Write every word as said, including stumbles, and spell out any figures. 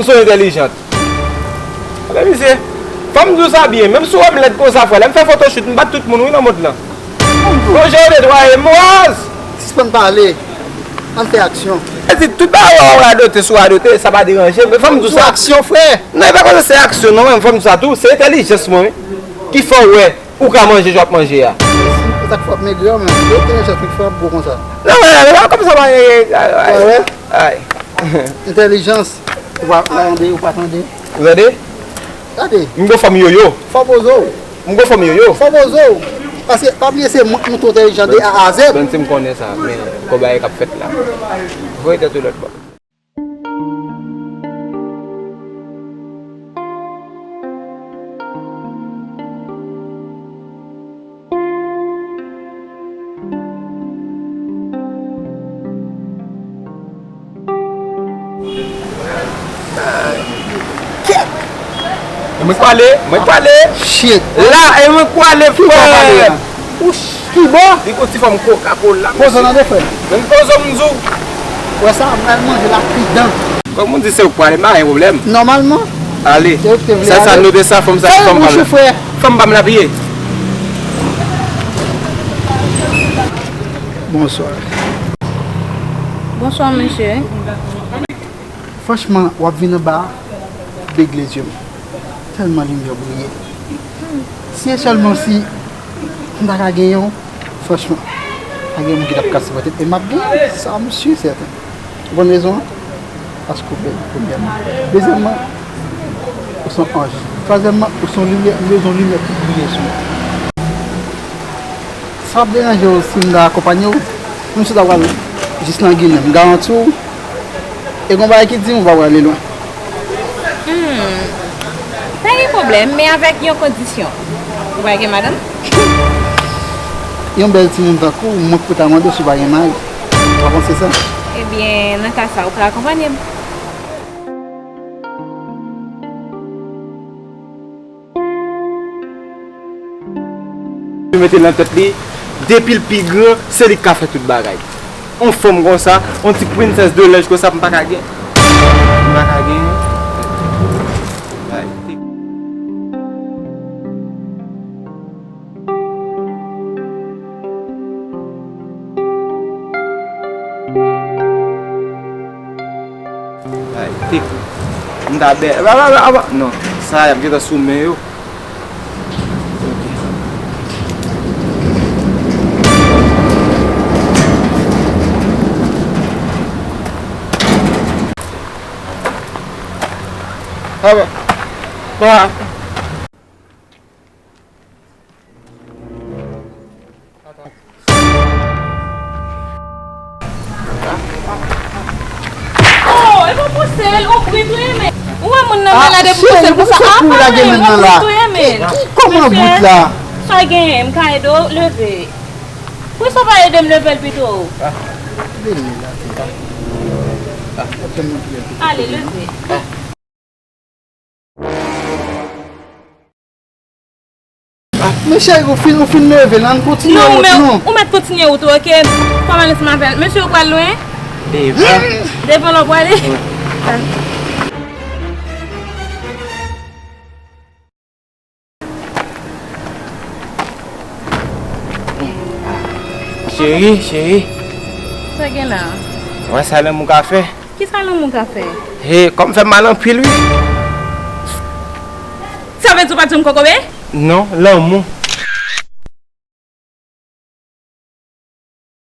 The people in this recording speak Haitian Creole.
Ou so entèlijant. Gade misye. Fò m di w sa byen, menm si w wè m lèd konsa, frè, lè m fè photoshoot, m bat tout moun, wi, nan mond lan. Bonjou, netwaye m raz. Sispann pale. Ann fè aksyon. E di tout bagay w radote sou radote, sa pa deranje m, men fò m di w sa. Sou aksyon, frè. Non, e pa koze se aksyon, non, men fò m di w sa tou. Se entèlijans mwen, wi, ki fè w wè ou ka manje jan w ap manje a. E sa k fè w ap megre a, men. Yo te jan fè w ap gwo konsa. Non, men, men, men, kòm sa va, ay, ay, ay, ay. Entèlijans. Ou pa tande, ou pa tande. Ou tande? Gade. M gon fanm yoyo. Fò poze w. M gon fanm yoyo. Fò poze w. Paske, pa bliye, se mwen k montre w entèlijans de A a Z. Menm si m konnen sa, men gon bagay k ap fèt la. Voye tèt ou lòt bò. E mwen k pale, mwen k pale. Shit. La, e mwen k pale, frè. Ou ch-, ki bò? Li gon ti fòm Coca-Cola. Poze w tande, frè. Menm poze w, m di w. Wè sa, m pral manje la pridan. Kòm moun di se ou k pale, m pa gen pwoblèm. Nòmalman. Ale. Se ou ki te vle ale. Sa, sa note sa, fanm sa, fanm pa m la. Fè bouch ou, frè. Fanm pa m la piye. Bonswa. Bonswa, mesye. Franchman, w ap vin anba a, begle zye m. Tèlman limyè w briye. Si e sèlman si m ta ka genyen w, franchman, pa gen moun ki t ap ka sipòte m. E m ap genyen w, sa m si sèten. Ou konn rezon an? Paske w bèl, premyèman. Dezyèmman, ou se yon anj. Twazyèmman, ou se yon limyè, m bezwen yon limyè ki briye sou mwen. Sa p ap deranje w si m ta akonpanye w? Menm si w ta pral jis nan Ginen, m garanti w, e gon bagay ki di m ou pa prale lwen. Hmm. Pa gen pwoblèm, men avèk yon kondisyon. Ou pa gen madanm? Yon bèl timoun tankou w, mwen k pou ta mande w si w pa gen mari. Ou pa panse sa? Ebyen, nan ka sa, ou ka akonpanye m. Li mete nan tèt li, depi l pi gran, se li k ka fè tout bagay. On fanm konsa, on ti princesse de l'Est konsa, m pa ka gen. M pa ka gen. Ay, tik. M ta bè. Aba, aba, aba. Non, sa y ap gentan sou men yo. Ok. Aba. Ba. Oh, e pa pouse l, ou bri touye men. Ou wè moun nan malad epi pouse l konsa. Ah, cheri, poukisa pou lage men nan la? Ou bri touye men. Ki, ki, kòman bout la? Sa genyen, m ka ede w leve. Poukisa w pa ede m leve l pito? Ah, vini la, teta. Ah, ok, m leve l pito. Ale, leve. Ah, men cheri, ou fin, ou fin leve, la, ann kontinye wout nou. Non, ou mèt kontinye wout ou, ok? Kòman lè se m avè l? Mesye, ou pral lwen? Devan. Devan la w prale? Wi. Cheri, cheri. Sa gen la? Wè sa lanmou ka fè. Kisa lanmou ka fè? He, kò m fè mal anpil, wi. Sa vle di w pa t janm kokobe? Non, lanmou.